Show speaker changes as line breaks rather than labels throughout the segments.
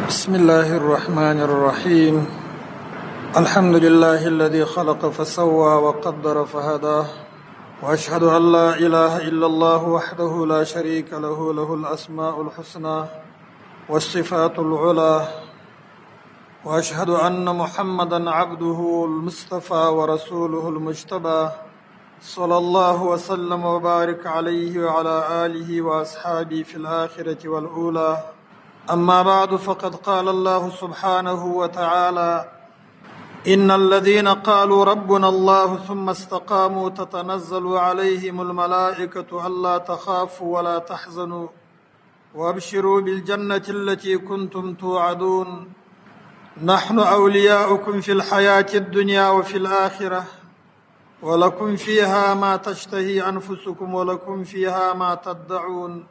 بسم الله الرحمن الرحيم. الحمد لله الذي خلق فسوى وقدر فهدى، وأشهد أن لا إله إلا الله وحده لا شريك له، له الأسماء الحسنى والصفات العلى، وأشهد أن محمدا عبده المصطفى ورسوله المجتبى، صلى الله وسلم وبارك عليه وعلى آله وأصحابه في الآخرة والأولى. أما بعد، فقد قال الله سبحانه وتعالى: إن الذين قالوا ربنا الله ثم استقاموا تتنزل عليهم الملائكة ألا تخافوا ولا تحزنوا وأبشروا بالجنة التي كنتم توعدون، نحن أولياؤكم في الحياة الدنيا وفي الآخرة، ولكم فيها ما تشتهي أنفسكم ولكم فيها ما تدعون،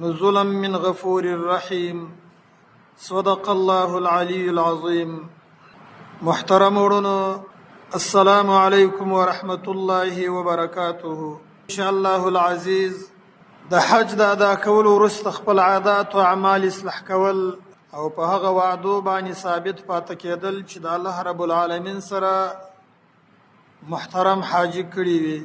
نزلا من غفور رحيم. صدق الله العلي العظيم. محترم ورونو، السلام علیکم ورحمت الله وبرکاته. ان شاء الله العزیز د حج د ادا کولو وروسته خپل عادات او اعمال اصلاح کول او په هغه وعدو باندې ثابت پاتې کېدل چې د الله رب العالمین سره محترم حاجی کړی وي.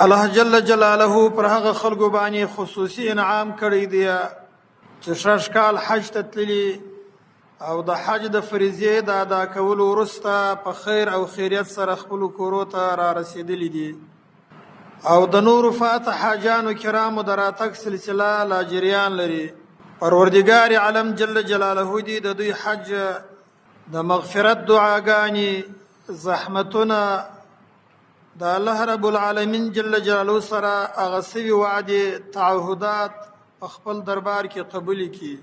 الله جل جلاله پر هغه خلکو باندې خصوصي انعام کړی دی چې شش کال حج ته تللي او د حج د فریضې د ادا کولو وروسته په خیر او خیریت سره خپلو کورو ته را رسېدلي دي، او د نورو فاتح حاجانو کرامو د راتګ سلسله لا جریان لري. پروردګار عالم جل جلاله دي د دوی حج د مغفرت دعاګانې، زحمتونه د الله رب العالمین جل جلاله سره هغه سوي وعدې، تعهدات په خپل دربار کې قبول کړي.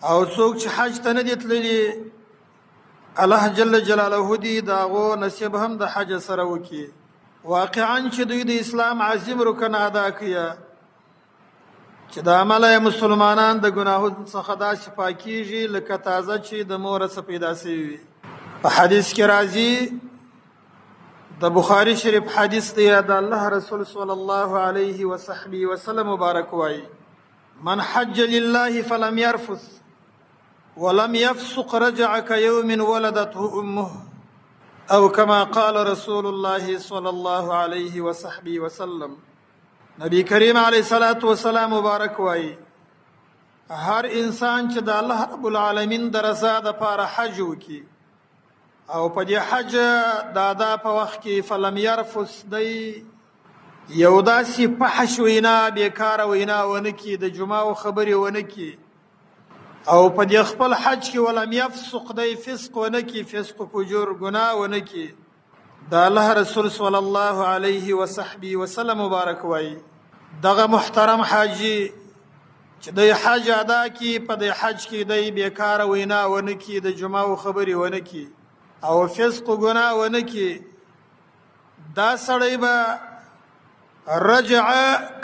او څوک چې حج ته نه دي تللي، الله جل جلاله دي د هغو نصیب هم د حج سره وکړي. واقعا چې دوی د اسلام عظیم رکن ادا کړي چې د عمله مسلمانان د ګناهونو څخه داسې پاکیږي لکه تازه چې د مور څخه پیدا سوي وي. په حدیث کې راځي، د بخاري شریف حدیث دی، د الله رسول صلی الله علیه وصحبه وسلم مبارک وایي: من حج لله فلم يرفث ولم يفسق رجع كيوم ولدته امه، او كما قال رسول الله صلى الله عليه وصحبه وسلم. نبی کریم علیه الصلاة والسلام مبارک وایي: هر انسان چې د الله رب العالمین د رضا دپاره حج وکړي او په دې حج د ادا په وخت کې فلم يرفث، دی یو داسې فحش وینا، بېکاره وینا ونه کړي، د جمعو خبرې ونه کړي، او په دې خپل حج کې ولم يفسق، دی فسق ونه کړي، فسق فجور ګناه ونه کړي. د الله رسول صلی الله علیه وصحبه وسلم مبارک وایي: دغه محترم حاجي چې دی حج ادا کړي، په دې حج کې دی بېکاره وینا ونه کړي، د جمعو خبرې ونه کړي او فسق ګناه ونه کړي، دا سړی به رجع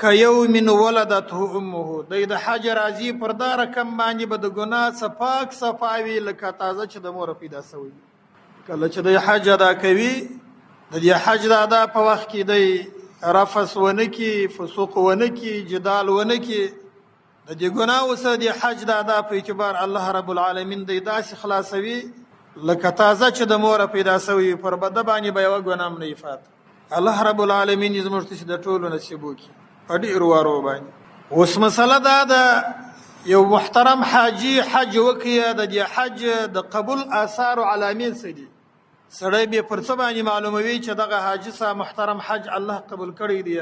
کیوم ولدته امه، دی د حج راځي پر دا رقم باندې به د ګناه څخه پاک صفا وي لکه تازه چې د موره پیدا سوی. کله چې دی حج ادا کوي، د دې حج د ادا په وخت کې دی رفس ونه کړي، فسوق ونه کړي، جدال ونه کړي، د دې ګناهو سره د حج د ادا په اعتبار الله رب العالمین دی داسې خلاصوي لکه تازه چې د موره پیدا سوی، پر بده باندې به یوه ګناه هم نه وي فاته. الله رب العالمین دې زموږ تاسې د ټولو نصیب وکړي په ډېرو وارو باندې. اوس مسله دا ده، یو محترم حاجي حج وکړي، د دې حج د قبول آثار او علامې څه دي؟ سړی بې پر څه باندې معلوموي چې دغه حاجي صاحب محترم حج الله قبول کړی دی؟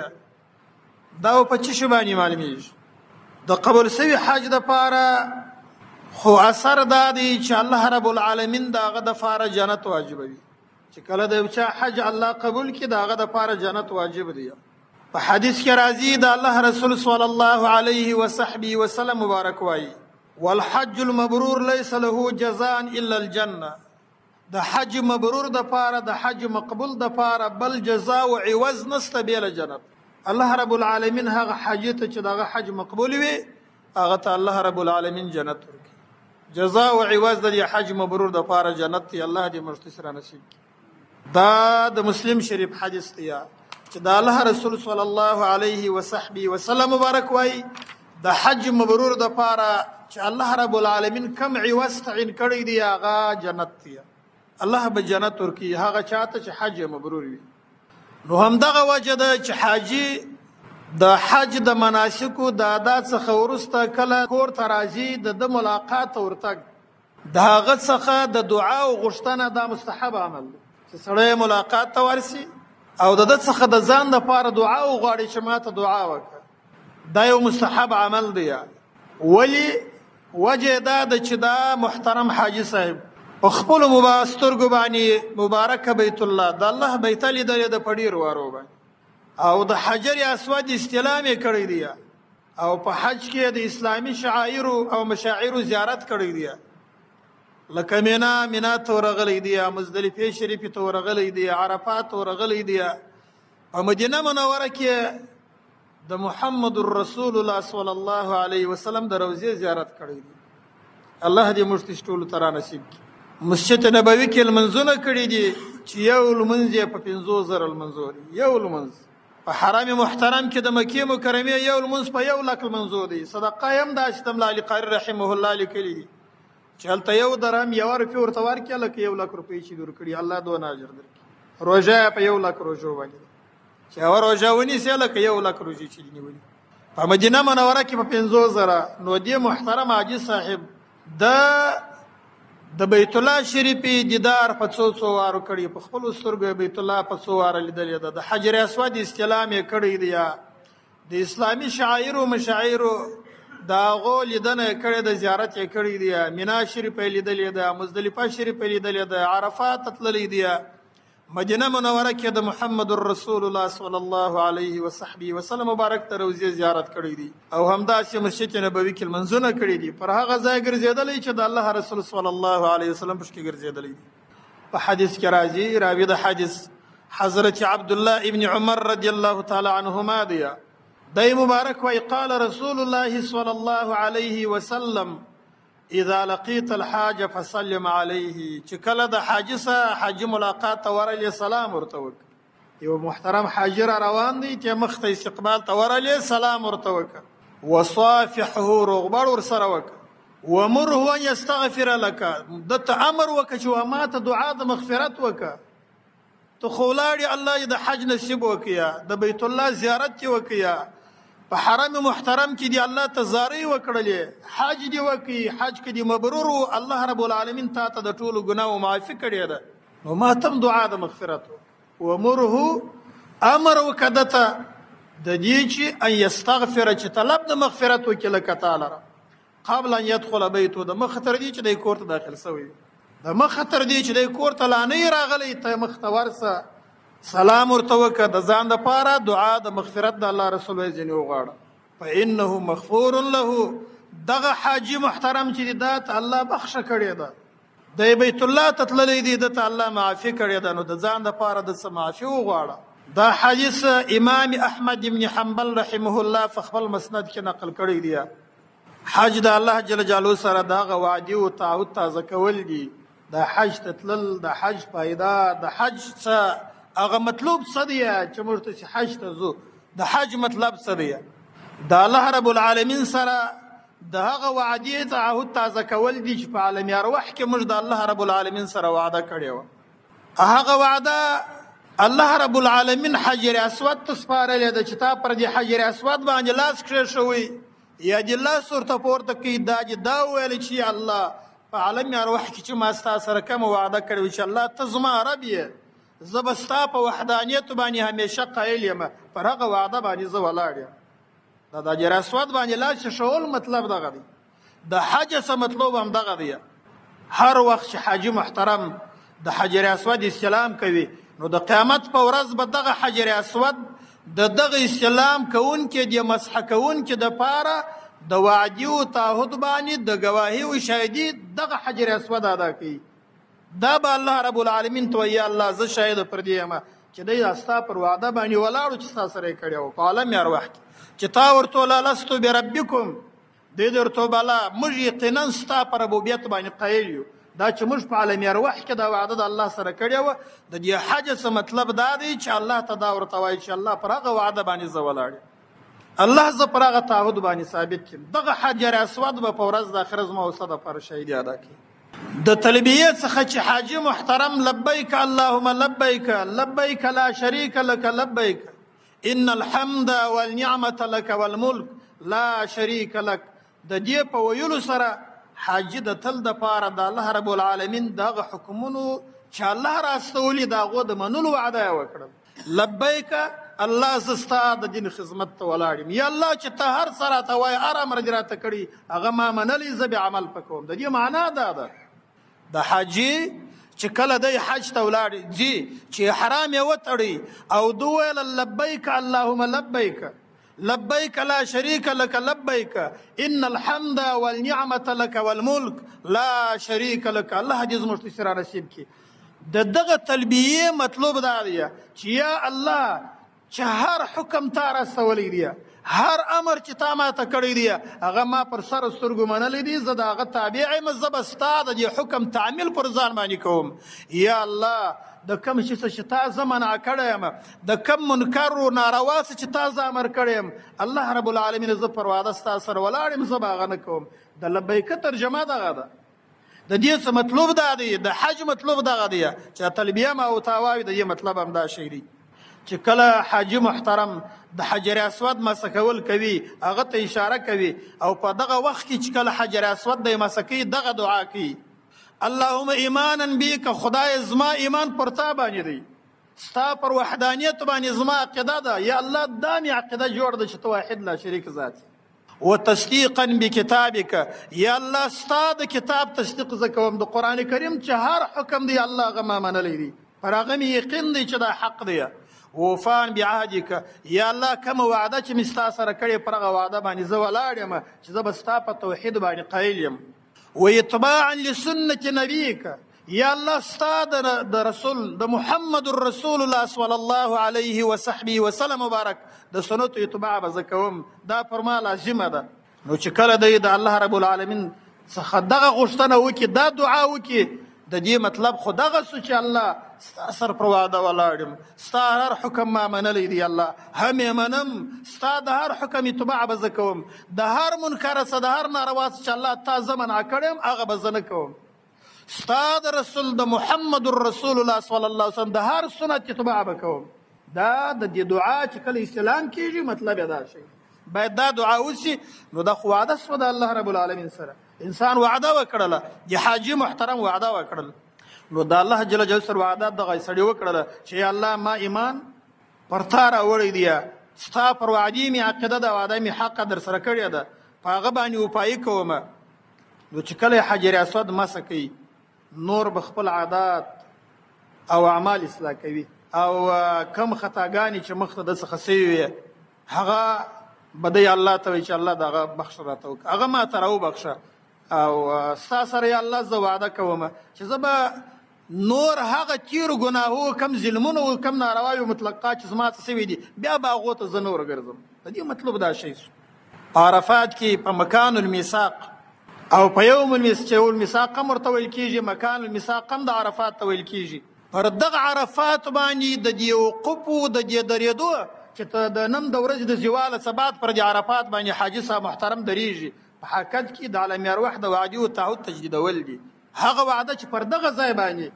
دا په څه شي باندې معلومیږي؟ د قبول سوي حج دپاره خو اثر دا دی چې الله رب العالمین د هغه دپاره جنت واجبوي. چې کله د یو چا حج الله قبول کړي، د هغه دپاره جنت واجب دی. په حدیث کې راځي، د الله رسول صلی الله علیه وصحبه وسلم مبارک وایي: والحج المبرور ليس له جزاء الا الجنه. د حج مبرور دپاره، د حج مقبول دپاره بل جزا او عوض نسته بې له جنت. الله رب العالمین هغه حاجي ته چې د هغه حج مقبول وي، هغه ته الله رب العالمین جنت ورکوي. جزا او عوض د دې حج مبرور دپاره جنت دی. الله دې موږ ته سره نصیب کړي. دا د مسلم شریف حدیث دی چې د الله رسول صلی الله علیه وصحبه وسلم مبارک وایي: د حج مبرور د پاره چې الله رب العالمین کم عوض تعین کړی دی، هغه جنت دی. الله به جنت ورکړي هغه چاته چې حج مبرور وي. نو همدغه وجه ده چې حاجی د حج د مناسکو د ادا څخه وروسته کله کور ته راځي، د ده ملاقات ورتګ، د هغه څخه د دعا او غوښتنه دا مستحب عمل دی چې سړی ملاقات ته ورسي او د ده څخه د ځان دپاره دعا وغواړي چې ما ته دعا وکړه. دا یو مستحب عمل دی. ولی وجه دا ده چې دا محترم حاجي صاحب په خپلو سترګو باندې مبارک بیت الله، د الله بیت لیدلې ده په ډېرو وارو باندې، او د حجر اسود استلام یې کړی دی، او په حج کې د اسلامي شعایرو او مشاعرو زیارت کړی دی، لکه مینا ته ورغلی دی، مزدلفې شریفې ته ورغلی دی، عرفات ته ورغلی دی. په مدینه منوره کې د محمد رسول الله صلی الله علیه وسلم د روضې زیارت کړی دی. الله دې موږ ته ټولو ته را نصیب کړي. مسجد نبوي کې لمونځونه کړي دي چې یو لمونځ یې په 5000 لمونځو دی. یو لمونځ په حرم محترم کې د مکې مکرمې یو لمونځ په 1 لک لمونځو دی. صدقه یې هم داسې د ملا علي قاري رحمه الله لیکلي دي چې هلته 1 درهم 1 روپۍ ورته ورکړي، لکه 1 لک روپۍ چې ورکړي، الله دونه اجر درکړي. روژه یې په 1 لک روژو باندې ده چې یوه روژه ونیسي لکه 1 لک روژې چې نیولي. په مدینه منوره کې په 5000. نو دې محترم حاجي صاحب د بیت الله شریفې دیدار په څو څو وارو کړی، په خپلو سترګو یې بیت الله په څو واره لیدلې ده، د حجر اسود استلام یې کړی دی، د اسلامي شعایرو مشاعرو د هغو لیدنه یې کړې ده، زیارت یې کړی دی، مینا شریفه یې لیدلې ده، مزدلفه شریفه یې لیدلې ده، عرفات ته تللی دی، مدینه منوره کې د محمد رسول الله صلی الله علیه وصحبه وسلم مبارک ته روضې زیارت کړی دی، او همداسې مسجد نبوي کې لمونځونه کړي دي. پر هغه ځای ګرځېدلی چې د الله رسول صلی الله علیه وسلم پکې ګرځېدلی دی. په حدیث کې راځي، راوي د حدیث حضرت عبدالله ابن عمر رضی الله تعالی عنهما دی، دی مبارک وایي قال رسول الله صلی الله علیه وسلم اذا لقيت الحاج فسلم عليه، چې کله د حاجي سره حاجي ملاقات ته ورغلې سلام ورته وکړه. یو محترم حاجي را روان دی چې مخ ته استقبال ته ورغلې سلام ورته وکړه، وصافحه روغبړ ورسره وکړه، ومره ان يستغفر لك، ده ته امر وکړه چې ما ته دعا د مغفرت وکړه. ته خو ولاړې، الله دې د حج نصیب وکړي، د بیت الله زیارت دې وکړي، په حرم محترم کې دی الله ته زارۍ وکړلې، حج دې وکړي، حج کې دې مبرور و، الله رب العالمین تا ته د ټولو ګناهو معافي کړې ده، نو ما ته هم دعا د مغفرت وکړه. ومره امر وکړه ده ته د دې چې ان یستغفر، چې طلب د مغفرت وکړي لکه تا لره، قبل ان یدخل بیته، د مخه تر دې چې دی کور ته داخل شوی وي، د مخه تر دې چې دی کور ته لا نه یې راغلی، ته مخ ته ورسه، سلام ورته وکړه، د ځان دپاره دعا د مغفرت د الله رسول یې ځینې وغواړه. فإنه مغفور له، دغه حاجي محترم چې دی دا ته الله بخښه کړې ده، دی بیت الله ته تللی دی، ده ته الله معافي کړې ده، نو د ځان دپاره د څه معافي وغواړه. دا حدیث امام احمد بن حنبل رحمه الله په خپل مسند کې نقل کړی دی. حج د الله جل جلاله سره دغه وعدې او تعهد تازه کول دي، د حج ته تلل، د حج فایده، د حج څه هغه مطلوب څه دی چې موږ ته چې حج ته ځو، د حج مطلب څه دی؟ د الله رب العالمین سره د هغه وعدې تعهد تازه کول دي چې په عالم ارواح کې موږ د الله رب العالمین سره وعده کړې وه. هغه وعده الله رب العالمین حجر اسود ته سپارلې ده چې تا پر دې حجر اسود باندې لاس کښېښوئ یا دې لاس ورته پورته کړئ، دا دې دا وویل چې یا الله په عالم ارواح کې چې ما ستا سره کومه وعده کړې وه چې الله ته زما رب یې، زه به ستا په وحدانیت باندې همیشه قایل یم، پر هغه وعده باندې زه ولاړ یم. دا د حجر اسود باندې لاس ایښول مطلب دغه دی، د حج څه مطلب هم دغه دی. هر وخت چې حاجي محترم د حجر اسود استلام کوي نو د قیامت په ورځ به دغه حجر اسود د دغه استلام کوونکي د مسح کوونکي دپاره د وعدې او تعهد باندې د ګواهي او شاهدي دغه حجر اسود ادا کوي. دا به الله رب العالمین ته وایي، یا الله زه شاهد پر دې یم چې دی دا ستا پر وعده باندې ولاړو چې ستا سره یې کړې وه په عالم ارواح کې چې تا ورته ویل لست بربکم، دی درته بلا موږ یقینا ستا پر ربوبیت باندې قایل یو. دا چې موږ په عالم ارواح کې دا وعده د الله سره کړې وه، د دې حج څه مطلب دا دی چې الله ته دا ورته وایي چې الله پر هغه وعده باندې زه ولاړ یم. الله زه پر هغه تعهد باندې ثابت یم. دغه حجر اسود به په ورځ د اخرت زما او ستا دپاره شهیدي ادا کړي. د تلبیې څخه چې حاجي محترم لبیک اللهم لبیک، لبیک لا شریک لک لبیک، ان الحمد والنعمة لک والملک لا شریک لک، د دې په ویلو سره حاجي د تل دپاره د الله رب العالمین دغه حکمونو چې الله را استولي د هغو د منلو وعده یې وکړه. لبیک الله زه ستا د دین خدمت ته ولاړ یم، یا الله چې ته هر څه راته وایې، هر امر دې راته کړي هغه ما منلی، زه به عمل په کوم. د دې معنا دا ده د حاجي چې کله دی حج ته ولاړ ځي چې احرام یې وتړي او ده وویل لبیک اللهم لبیک، لبیک لا شریک لک لبیک، ان الحمد والنعمة لک والملک لا شریک لک، الله دې زموږ تاسې را نصیب کړي. د دغه تلبیې مطلوب دا دی چې یا الله چې هر حکم تا راستولی دی، هر امر چې تا ماته کړی دی هغه ما پر سر سترګو منلی دی، زه د هغه تابع یم، زه به ستا د دې حکم تعمیل پر ځان باندې کوم. یا الله د کوم شي څخه چې تا زه منع کړی یم، د کوم منکر و ناروا څخه چې تا زه امر کړی یم، الله رب العالمین زه پر وعده ستا سره ولاړ یم، زه به هغه نه کوم. د لبیکه ترجمه دغه ده. د دې څه مطلوب دا دی، د حج مطلوب دغه دی چې تلبیه ما او تا واوي، د دې مطلب همدا شی دی چې کله حاجي محترم د حجر اسود مسح کول کوي هغه ته اشاره کوي، او په دغه وخت کې چې کله حجر اسود دی مسح کوي دغه دعا کوي، اللهم ایمانا بک، خدای زما ایمان پر تا باندې دی، ستا پر وحدانیت باندې زما عقیده ده، یا الله دا مې عقیده جوړ ده چې ته واحد لا شریک ذات، وتصدیقا بکتابک، یا الله ستا د کتاب تصدیق زه کوم، د قرآن کریم چې هر حکم دی الله هغه ما منلی دی، پر هغه مې یقین دی چې دا حق دی، وفان بعهدک، یا الله کومه وعده چې مې ستا سره کړې پر هغه وعده باندې زه ولاړ یم چې زه به ستا په توحید باندې قایل یم، واتباعا لسنة نبیک، یا الله ستا د رسول د محمد رسول الله صلی الله علیه وصحبه وسلم مبارک د سنتو اتباع به زه کوم، دا پر ما لازمه ده. نو چې کله دی د الله رب العالمین څخه دغه غوښتنه وکړي، دا دعا وکړي، د دې مطلب خو دغه سو چې الله ستا سر پر وعده ولاړ یم، ستا هر حکم ما منلی دی، الله هم یې منم، ستا د هر حکم اتباع به زه کوم، د هر منکر څه د هر ناروا څه چې الله تا زه منع کړی یم هغه به زه نه کوم، ستا د رسول د محمد رسول الله صلی الله علیه وسلم د هر سنت اتباع به کوم. دا د دې دعا چې کله استلام کیږي مطلب یې دا شي باید دا دعا وشي. نو دا خو وعده شوه د الله رب العالمین سره، انسان وعده وکړله، د حاجي محترم وعده وکړله، نو د الله جل جلاله سره وعده دغه سړي وکړله چې یا الله ما ایمان پر تا راوړی دی، ستا پر وعدې مې عقیده ده، وعده مې حقه در سره کړې ده، په هغه باندې وفایي کوم. نو چې کله حجر اسود مسح کوي نور به خپل عادات او اعمال اصلاح کوي، او کم خطاګانې چې مخته د څخه سوي وي هغه به دی الله ته وایي چې الله دغه بخښه راته وکړه، هغه ما ته راوبخښه، او ستا سره یا الله زه وعده کوم چې زه به نور هغه تېرو ګناهو، کم ظلمونو، کم نارواوو مطلقه چې زما څه سوي دي بیا به هغو ته زه نه ورګرځم. د دې مطلب دا شی سو. په عرفات کې په مکان المیثاق او په یوم المیثاق، چې یوم المیثاق هم ورته ویل کېږي، مکان المیثاق هم د عرفات ته ویل کېږي. پر دغه عرفات باندې د دې وقوفو د دې درېدو چې ته د نن د ورځې د زواله څخه بعد پر دې عرفات باندې حاجي صاحب محترم درېږي، په حقیقت کې د عالم ارواح د وعدې او تعهد تجدیدول دي. هغه وعده چې پر دغه ځای باندې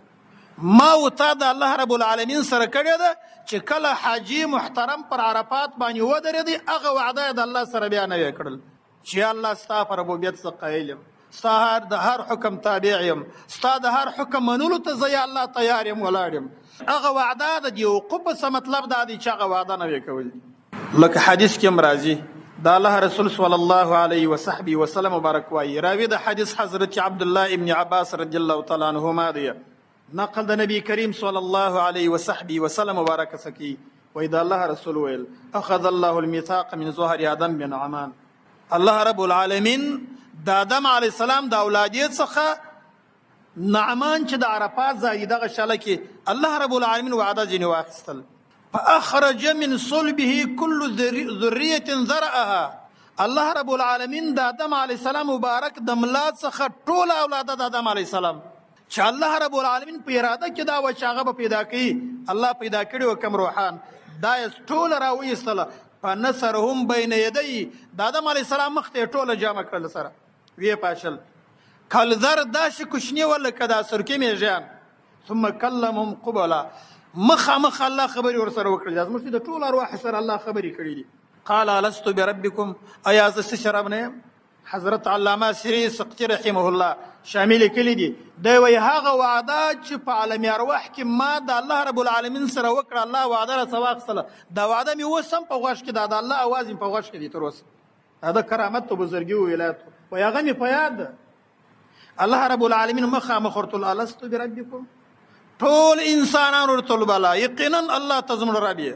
ما او تا د الله رب العالمین سره کړې ده چې کله حاجي محترم پر عرفات باندې ودرېدی هغه وعده یې د الله سره بیا نوې کړل چې یا الله ستا پر ربوبیت زه قایل یم، ستا د هر حکم تابع یم، ستا د هر حکم منلو ته زه یا الله تیار یم ولاړ یم. هغه وعده د دې وقوف څه مطلب دا دی چې هغه وعده نوې کول دي. لکه حدیث کې هم راځي د الله رسول صلی الله علیه وصحبه وسلم مبارک وایي، راوي د حدیث حضرت عبدالله ابن عباس رضی الله تعالی عنهما دی، نقل د نبی کریم صلی الله علیه وصحبه وسلم مبارک سکی وایي د الله رسول ویل اخذ الله المیثاق من ظهر آدم بن عمان، الله رب العالمین د آدم علیه السلام د اولادې څخه نعمان چې د عرفات ځای دغه شله کې الله رب العالمین وعده ځینې واخیستل. فأخرج من صلبه كل ذرية ذرأها، الله رب العالمین د آدم علیه السلام مبارک د ملا څخه ټوله اولاده د آدم علیه السلام چې الله رب العالمین په اراده کې دا وه چې هغه به پیدا کوي، الله پیدا کړي وه کوم روحان، دا یې ټوله راویستله. فنثرهم بین یدی، د آدم علیه السلام مخ ته ټوله جمع کړل، سره ویې پاشل. کلذر داسې کوچني وه لکه دا سرکې میږیان. ثم کلمهم قبلا، مخامخ الله خبرې ورسره وکړلې. زموږ د ټولو ارواح سره الله خبرې کړې دي. قال الست بربکم، ایا زه ستاسو رب نه یم؟ حضرت علامه سری سقطي رحمه الله شامل کړي دي. دی وایي هغه وعده چې په عالم ارواح کې ما د الله رب العالمین سره وکړه، الله وعده راڅخه واخیستله، دا وعده مې اوس هم په غوږ کې ده، د الله اواز مې په غوږ کې دی تر اوسه. دا د کرامت او بزرګي او ولایت وایي، هغه مې په یاد ده. الله رب العالمین مخامخ ورته الست بربکم، ټول انسانان ورته بلا، یقینا الله ته زموږ رب یې.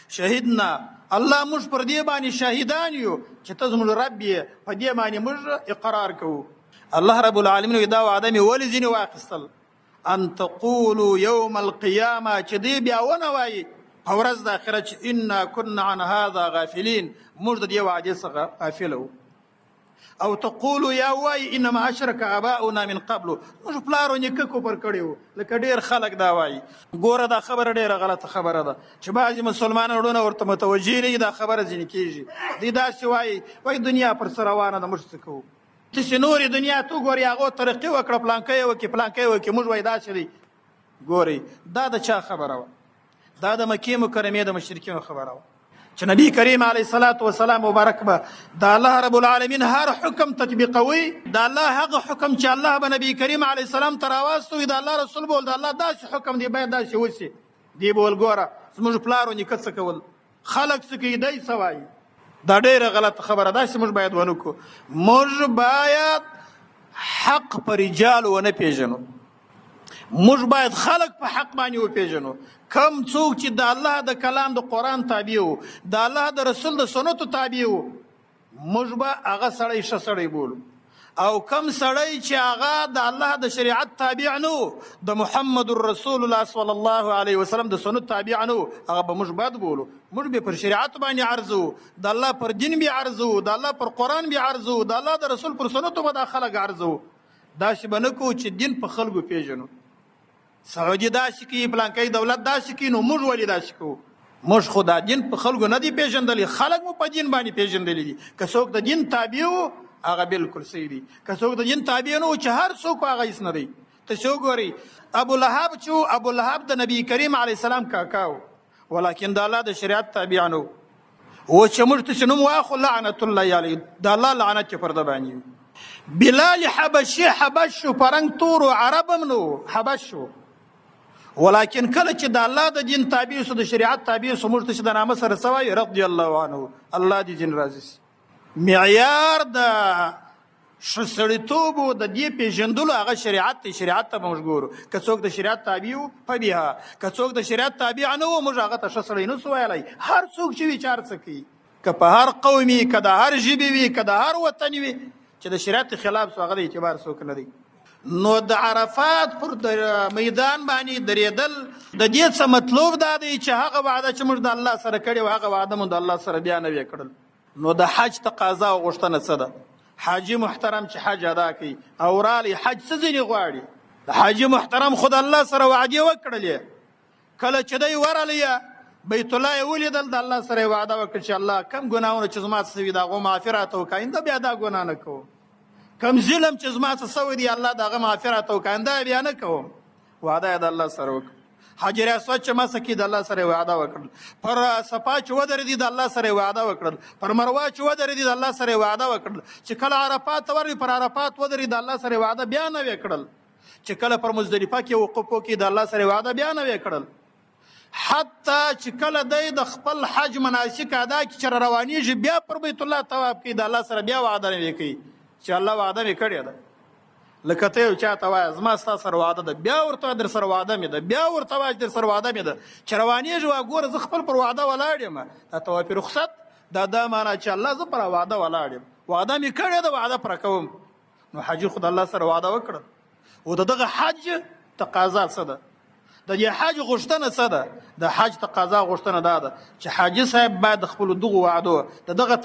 شهیدنا، الله موږ پر دې باندې شاهدان یو چې ته زموږ رب یې، په دې باندې موږ اقرار کوو. الله رب العالمین دا وعده مې ولې ځینې واخیستل؟ ان تقولوا یوم القیامه، چې دی بیا ونه وایي په ورځ د آخرت چې انا كنا عن هذا غافلین، موږ د دې وعدې څخه غافل وو. او تقولوا یا وایي انما اشرک اباؤنا من قبل، موږ پلار او نیکه کفر کړی وو، لکه ډېر خلک دا وایي. ګوره دا خبره ډېره غلطه خبره ده چې بعضې مسلمانان وروڼه ورته متوجه نه دي، دا خبره ځینې کېږي. دوی داسې وایي، وایي دنیا پر څه روانه ده، موږ څه کوو؟ تاسې نورې دنیا ته وګورئ، هغو ترقي وکړه، پلانکی یې وکړي، پلانکی یې وکړي، موږ وایي داسې دی. ګورئ دا د چا خبره وه؟ دا د مکې مکرمې د مشرکینو خبره وه چې نبی کریم علیه الصلاة والسلام مبارک به د الله رب العالمین هر حکم تطبیقوي، د الله هغه حکم چې الله به نبی کریم علیه السلام ته راواستوي، د الله رسول به د الله داسې حکم دی باید داسې وشي. دی به ول ګوره زموږ پلار او نیکه څه کول، خلک څه کوي، دی څه وایي. دا ډېره غلطه خبره، داسې موږ باید ونه کړو. موږ باید حق په رجالو ونه پېژنو، موږ باید خلک په حق باندې وپېژنو. کم څوک چې د الله د کلام د قرآن تابع وو، د الله د رسول د سنتو تابع وو، موږ به هغه سړی ښه سړی بولو. او کم سړی چې هغه د الله د شریعت تابع نه وو، د محمد رسول الله صلی الله علیه وسلم د سنت تابع نه وو، هغه به موږ بد بولو. موږ به پر شریعت باندې عرضو، د الله پر دین به عرضو، د الله پر قرآن به عرضو، د الله د رسول پر سنتو به دا خلک عرضو. داسې به نه کوو چې دین په خلکو پېژنو. سعودي داسې کوي، پلانکی دولت داسې کوي، نو موږ ولې داسې کوو؟ موږ خو دا دین په خلکو نه دی پېژندلی، خلک مو په دین باندې پېژندلی دي. که څوک د دین تابع وو هغه بالکل صحیح دی، که څوک د دین تابع نه وو چې هر څوک هغه هیڅ نه دی. تاسې وګورئ ابو لهب چې و، ابو لهب د نبی کریم علیه السلام کاکا و، ولکن د الله د شریعت تابع نه و. اوس چې موږ تاسې نوم واخلو لعنت الله علیه، د الله لعنت چې پر ده باندې وي. بلال حبشي حبش شو، په رنګ تور و، عرب هم نه و، حبش شو، ولكن کله چې د الله د دین تابع سو، د شریعت تابع سو، موږ ته چې د نامه سره څه وایي؟ رضی الله عنه، الله دې ځینې راضي سي. معیار د ښه سړیتوب او د دې پېژندلو هغه شریعت دی، شریعت ته به موږ ګورو. که څوک د شریعت تابع و فبها، که څوک د شریعت تابع نه و موږ هغه ته ښه سړی نه سو ویلی. هر څوک چې وي چې هر څه کوي، که په هر قوم وي، که د هر ژبې وي، که د هر وطن وي، چې د شریعت خلاف سو هغه د اعتبار څوک نه دی. نو د عرفات پر میدان باندې درېدل د دې څه مطلوب دا دی چې هغه وعده چې موږ د الله سره کړې وه هغه وعده مو د الله سره بیا نه وې کړل. نو د حج تقاضا او غوښتنه څه ده؟ حاجي محترم چې حج ادا کوي او رالی حج څه ځینې غواړي؟ د حاجي محترم خو د الله سره وعدې وکړلې، کله چې دی ورغلی بیت الله یې ولیدل، د الله سره یې وعده وکړه چې الله کم ګناهونه چې زما څه سوي د هغو معافي راته وکړه، آینده بیا دا ګناه نه کوم. کم ظلم چې زما څه سوی دی الله د هغه معافي راته وکړه، آینده یې بیا نه کوم. وعده یې د الله سره وکړه. حجر اسود چې مسح کړي د الله سره یې وعده وکړل، پر صفا چې ودرېدي د الله سره یې وعده وکړل، پر مروه چې ودرېدي د الله سره یې وعده وکړل، چې کله عرفات ته ورغی پر عرفات ودرېدي د الله سره یې وعده بیا نه وې کړل، چې کله پر مزدلفه کې وقوف وکړي د الله سره یې وعده بیا نه وې کړل، حتی چې کله دی د خپل حج مناسک ادا کړي چې روانېږي بیا پر بیت الله طواف کوي د الله سره بیا وعده نه وې کوي چې الله وعده مې کړې ده. لکه ته یو چا ته وایه زما ستا سره وعده ده، بیا ورته در سره وعده مې ده، بیا ورته وایه چې در سره وعده مې ده، چې روانېږي وایه ګوره زه خپل پر وعده ولاړ یم. دا طواف رخصت دا دا معنا چې الله زه پر وعده ولاړ یم، وعده مې کړې ده، وعده پر کوم. نو حاجي خو د الله سره وعده وکړه. او د دغه حج تقاضا څه ده؟ د دې حج غوښتنه څه ده؟ د حج تقاضا غوښتنه دا ده چې حاجي صاحب باید د خپلو دغو وعدو د دغه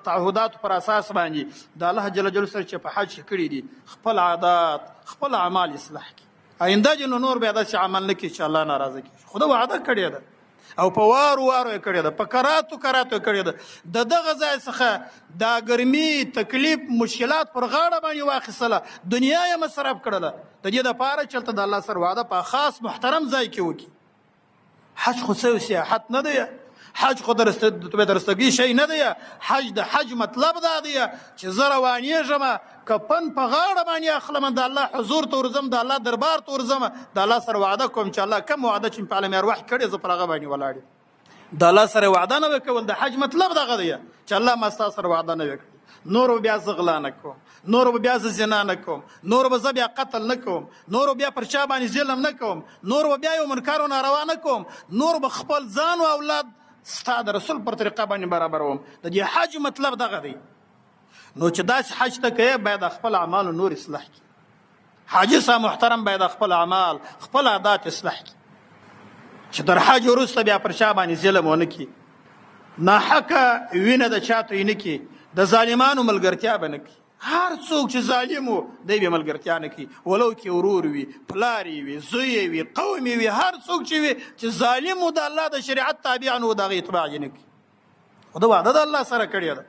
تعهداتو پر اساس باندې د الله جل جلاله سره چې په حج کې کړي دي خپل عادات خپل اعمال اصلاح کړي. آینده دې نو نور بیا داسې عمل نه کړي چې الله ناراضه کړي. خو ده وعده کړې ده. او په وارو وارو یې کړې ده، په کراتو کراتو یې کړې ده. د دغه ځای څخه دا ګرمي، تکلیف، مشکلات پر غاړه باندې واخیستله، دنیا یې مصرف کړله د دې دپاره چې هلته د الله سره وعده په خاص محترم ځای کې وکړي. حج خو څه سیاحت نه دی، حج خو د رستګۍ شی نه دی. حج د حج مطلب دا دی چې زه روانېږم، کفن په غاړه باندې اخلم، د الله حضور ته ورځم، د الله دربار ته ورځم، د الله سره وعده کوم چې الله کوم وعده چې په عالم ارواح کړې زه پر هغه باندې ولاړ یم. د الله سره وعده نه وکول د حج مطلب دغه دی چې الله ما ستا سره وعده نه وکړي، نور بیا زه غلا نه کوم، نور بیا زه زنا نه کوم، نور به زه بیا قتل نه کوم، نور بیا پر چا باندې ظلم نه کوم، نور به بیا یو منکر او ناروا نه کوم، نور به خپل ځان او اولاد ستا د رسول پر طریقه باندې برابروم. د دې حج مطلب دغه دی. نو چې داسې حج ته کوې باید خپل اعمال نور اصلاح کړي. حاجي صاحب محترم باید خپل اعمال، خپل عادات اصلاح کړي چې تر حج وروسته بیا پر چا باندې ظلم ونه کړي، ناحقه وینه د چا توی نه کړي، د ظالمانو ملګرتیا به نه کړي. هر څوک چې ظالم و دی به ملګرتیا نه کوي، ولو کې ورور وي، پلار یې وي، زوی یې وي، قوم یې وي، هر څوک چې وي چې ظالم و د الله د شریعت تابع نه و د هغې اتباع یې نه کوي. خو ده وعده د الله سره کړې ده،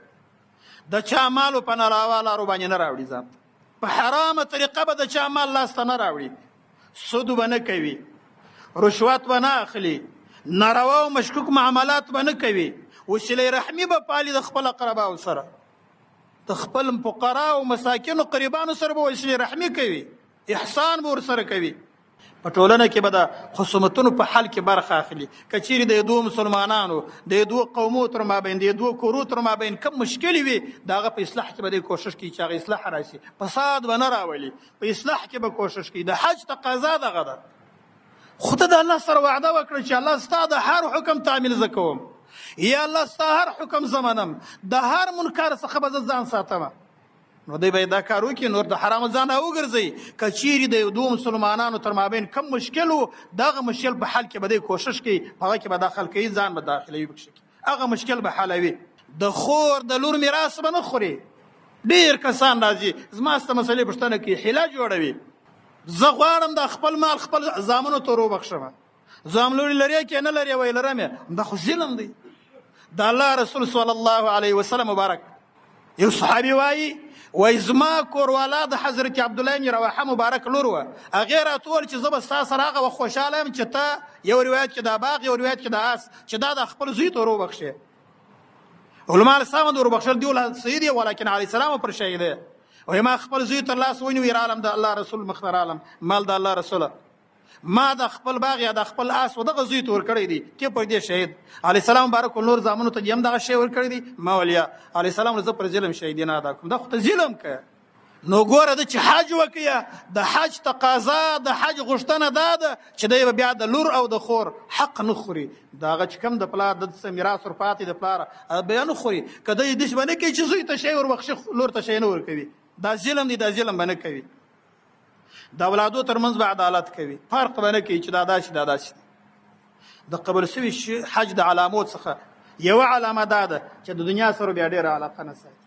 د چا مال په ناروا لارو باندې نه راوړي، ځان په حرامه طریقه به د چا مال لاسته نه راوړي، سود به نه کوي، رشوت به نه اخلي، ناروا او مشکوک معاملات به نه کوي، وسیله رحمي به پالي د خپل اقرباو سره، د خپل فقرا او مساکینو قریبانو سره به وسیله رحمي کوي، احسان به ورسره کوي. په ټولنه کې به د خصومتونو په حل کې برخه اخلي. که چیرې د دوو مسلمانانو، د دوو قومو تر مابین، د دوو کورو تر مابین کوم مشکل وي، د هغه په اصلاح کې به دی کوشش کوي چې هغه اصلاح راشي، فساد به نه راولي، په اصلاح کې به کوشش کوي. د حج تقاضا دغه ده. خو ته د الله سره وعده وکړه چې الله ستا د هر حکم تعمیل زه کوم، یا الله ستا هر حکم زه منم، د هر منکر څخه به زه ځان ساتم. نو دی به دا کار وکړي، نور د حرامو ځان راوګرځوي. که چیرې د دوو مسلمانانو تر مابین کوم مشکل و، دغه مشکل په حل کې به دی کوشش کوي، په هغه کې به داخل کوي، ځان به داخلوي پکښې کې، هغه مشکل به حلوي. د خور د لور میراث به نه خوري. ډېر کسان راځي زما ستا مسئلې پوښتنه کوي، حیله جوړوي، زه غواړم دا خپل مال خپل زامنو ته وروبخښم، زام لوري لرې کې نه لرې؟ وایي لرم یې. دا خو ظلم دی. د الله رسول صلی الله علیه وسلم مبارک یو صحابي وایي، وایي زما کوروالا د حضرت عبدالله بن رواحه مبارک لور وه، هغې راته وویل چې زه به ستا سره هغه وخت خوشحاله یم چې ته یو روایت کې دا باغ، یو روایت کې دا آس، چې دا د خپل زوی ته وروبخښې. علماء السلام د وروبخښل دی ول صحیح دی، ولیکن علیه السلام پر شهید دی. وایي ما خپل زوی تر لاس ونیو، رالم د الله رسول مخ ته رالم، مال د الله رسوله، ما د خپل باغ یا د خپل آس و دغه زوی ته ورکړی دی، ته پر دې شهید. علیه السلام مبارک نور زامنو ته هم دغه شی ورکړی دی. ما ولیا علیه السلام زه پر ظلم شهیدي نه ادا کوم، دا خو ته ظلم کوې. نو ګوره د چې حج وکړي، د حج تقاضا، د حج غوښتنه دا ده چې دی به بیا د لور او د خور حق نه خوري، د هغه چې کوم د پلار د څه میراث ورپاتې د پلار بیا نه خوري. که دی داسې به نه کوي چې زوی ته شی وربخښي، لور ته شی نه ورکوي، دا ظلم دی، دا ظلم به نه کوي. د اولادو ترمنځ به عدالت کوي، فرق به نه کوي چې دا داسې دا داسې دی. د قبول شوي حج د علامو څخه یوه علامه دا ده چې د دنیا سره بیا ډېره علاقه نه ساتي.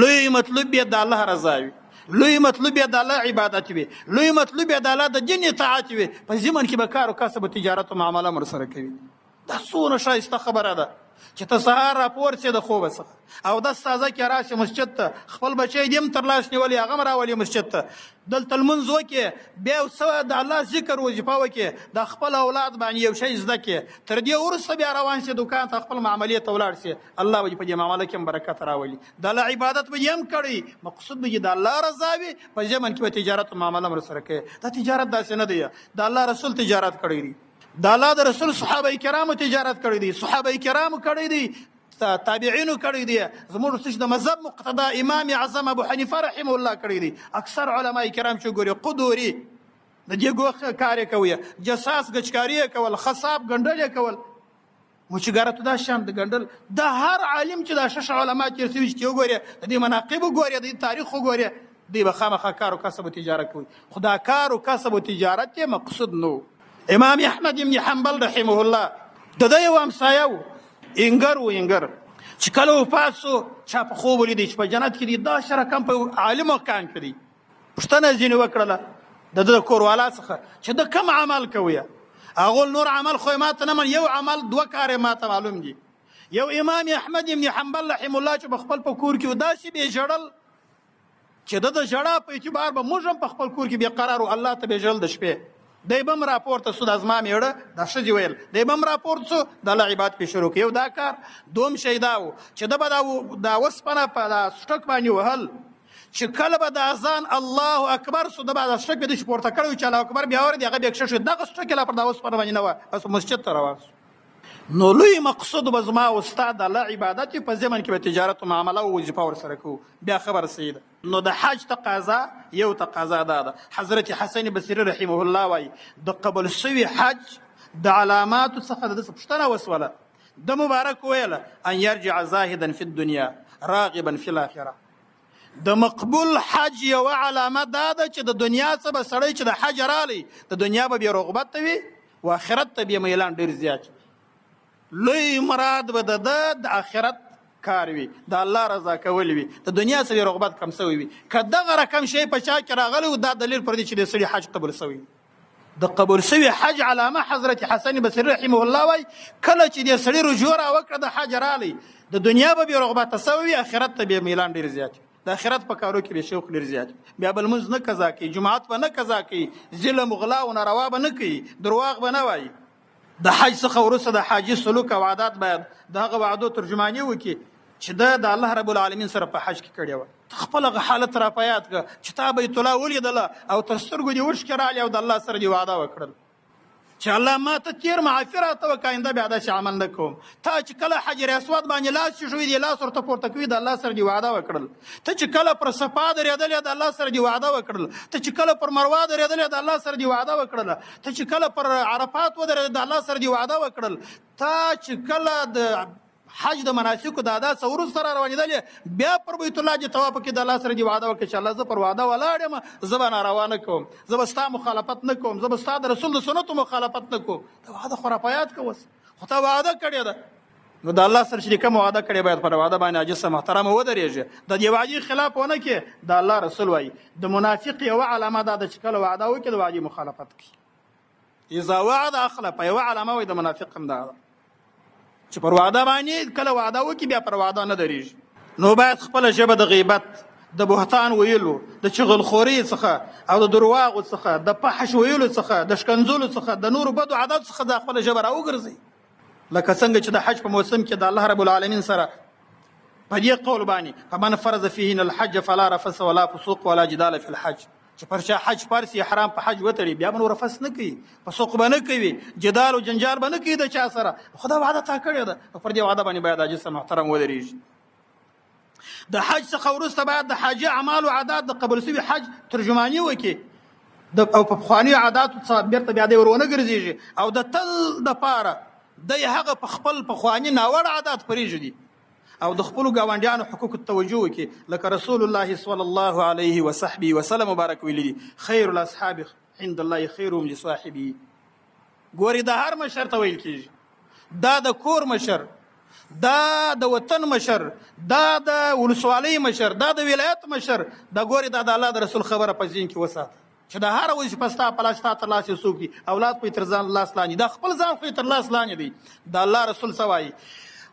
لوی مطلوب یې د الله رضا وي، لوی مطلوب یې د الله عبادت وي، لوی مطلوب یې د الله د دین اطاعت وي. په ضمن کې به کار او کسب او تجارت او معامله هم ورسره کوي. دا څونه ښایسته خبره ده چې ته سهار راپورڅې د خوبه څخه او دس تازه کې راشې مسجد ته، خپل بچی دې هم تر لاس نیولی، هغه هم راولي مسجد ته، دلته لمونځ وکړې، بیا یو څه د الله ذکر وظیفه وکړې، د خپل اولاد باندې یو شی زده کړې، تر دې وروسته بیا روان شې دوکان ته، خپل معاملې ته ولاړ شې، الله به دې په دې معامله کې هم برکت راولي. د الله عبادت به دې هم کړی، مقصود به دې د الله رضا وي، په ضمن کې به تجارت او معامله هم ورسره کوې. دا تجارت داسې نه دی، د الله رسول تجارت کړی دی، د الله د رسول صحابه کرامو تجارت کړی دی، صحابه کرامو کړی دی، تابعینو کړی دی، زموږ څه د مذهب مقتدا امام اعظم ابو حنیفه رحمه الله کړی دی. اکثر علما کرام چې ګوري قدوري د دې ګوښه کار یې کوي، جساس ګچکاري یې کول، خصاب ګنډل یې کول، مچګارتو دا شان د ګنډل. د هر عالم چې دا شش علما تېر شوي چې وګوري، د دې مناقب وګوري، د دې تاریخ وګوري، دی به خامخا کار او کسب او تجارت کوي. خو دا کار او کسب او تجارت یې مقصود نه و. امام احمد بن حنبل رحمه الله د ده یو همسایه و، اینګر و، اینګر چې کله وفات سو چا په خوب ولیدی چې په جنت کې دی، داسې رقم په عالي مقام کې دی. پوښتنه یې ځینې وکړله د ده د کوروالا څخه چې ده کوم عمل کوي؟ هغه نور عمل خو ماته نه من، یو عمل دوه کار ماته معلوم دي. یو امام احمد ابن حنبل رحم الله چې په خپل په کور کې داسې به ژړل چې د ژړا په اعتبار به موږ هم په خپل کور کې بې قرار او الله ته به ژړل د شپې. دی به هم راپورته سو، د زما مېړه د ښځې ویل، دی به هم راپورته سو د الله عبادت پې شروع کړ. یو دا کار. دوم شی دا و چې ده به دا وسپنه په دا سټک باندې وهل، چې کله به د اذان الله اکبر سو، ده به دا سټک به داسې پورته کړی و چې الله اکبر بیا اورېدی، هغه بیا کښه شو، دغه سټک یې لا پر دا وسپنه باندې نه وه، بس مسجد ته روان سو. نو لوی مقصود به زما استاد د الله عبادت په ضمن کې به تجارت او معامله او وظیفه ورسره کوو، بیا خبره صحیح ده. نو د حج تقاضا یو تقاضا دا ده. حضرت حسن بصري رحمه الله وایي د قبول سوي حج د علاماتو څخه د ده پوښتنه وسوله، د مبارک ویله ان یرجع زاهدا فی الدنیا راغبا فی الاخره. د مقبول حج یوه علامه دا ده چې د دنیا څخه به سړی چې د حج رالی د دنیا به بې رغبت وي و آخرت ته بیا میلان ډېر زیات وي. لوی مراد به د ده د آخرت کار وي، د الله رضا کول وي، د دنیا څخه رغبت کم سوی وي. که دغه رقم شی په چا کې راغلی و، دا دلیل پر دې چې د سړي حج قبول سوی. د قبول سوي حج علامه حضرت حسن بصري رحمه الله وایي کله چې د سړي رجوع را وکړه د حج رالی، د دنیا به بې رغبته سوی وي، آخرت ته بیا میلان ډېر زیات وي، د آخرت په کارو کې به شوق ډېر زیات وي، بیا به لمونځ نه قضا کوي، جماعت به نه قضا کوي، ظلم غلا او ناروا به نه کوي، درواغ به نه وایي. د حج څخه وروسته د حاجي سلوک او عادات باید د هغه وعدو ترجماني وکړي چې ده د الله رب العالمین سره په حج کې کړې وه. ته خپل هغه حالت را په یاد کړه چې تا بیت الله ولیدله او تر سترګو دې اوښکې رالې او د الله سره دې وعده وکړل چې الله ما ته تېر معافي راته وکړه، آینده بیا داسې عمل نه کوم. تا چې کله حجر اسود باندې لاس ایښوی دی، لاس ورته پورته کوي، د الله سره دې وعده وکړل. ته چې کله پر صفا درېدلې، د الله سره دې وعده وکړل. ته چې کله پر مروه درېدلې، د الله سره دې وعده وکړله. ته چې کله پر عرفات ودرېدلې، د الله سره دې وعده وکړل. تا چې کله د حج د مناسکو د ادا څخه وروسته را روانېدلې، بیا پر بیت الله دې طواف وکړې، د الله سره دې وعده وکړه چې الله زه پر وعده ولاړ یم، زه به ناروا نه کوم، زه به ستا مخالفت نه کوم، زه به ستا د رسول د سنتو مخالفت نه کوم. دا وعده خو را په یاد که اوس، خو تا وعده کړې ده. نو د الله سره چې کومه وعده کړې باید پر وعده باندې عاجز محترمه ودرېږي، د دې وعدې خلاف ونه کړي. د الله رسول وایي د منافق یوه علامه دا ده چې کله وعده وکړي د وعدې مخالفت کوي. اذا وعد اخلف، یوه علامه وایي د منافق هم دا ده چې پر وعده باندې کله وعده وکړي بیا پر وعده نه درېږي. نو باید خپله ژبه د غیبت، د بهتان ویلو، د چغلخورۍ څخه او د درواغو څخه، د فحش ویلو څخه، د ښکنځلو څخه، د نورو بدو عاداتو څخه دا خپله ژبه راوګرځوي. لکه څنګه چې د حج په موسم کې د الله رب العالمین سره په دې قول باندې فمن فرض فيهن الحج فلا رفث ولا فسوق ولا جدال في الحج، چې پر چا حج فرض شي احرام په حج وتړي، بیا به نور رفث نه کوي، فسوق به نه کوي، جدال او جنجال به نه کوي د چا سره. خو دا وعده تا کړې ده، پر دې وعده باندې باید عاجز محترم ودرېږي. د حج څخه وروسته باید د حاجي اعمال او عادات د قبول سوي حج ترجماني وکړي، او په پخوانیو عاداتو څخه بېرته بیا دی ور ونه ګرځېږي، او د تل دپاره دی هغه په خپل پخواني ناوړه عادات پرېږدي او د خپلو ګاونډیانو حقوقو ته توجه وکړي. لکه رسول الله صلی الله علیه وصحبه وسلم مبارک ویلي دي خیر الاصحاب عند الله خیرهم لصاحبه. ګوري د هر مشر ته ویل کېږي، دا د کور مشر، دا د وطن مشر، دا د ولسوالۍ مشر، دا د ولایت مشر، دا ګوري دا د الله د رسول خبره په ذهن کې وساته چې د هر وظیفه ستا په لاس، ستا تر لاس یې څوک دي، اولاد خو یې تر ځان لاس لاندې، دا خپل ځان خو یې تر لاس لاندې دی. د الله رسول څه وایي؟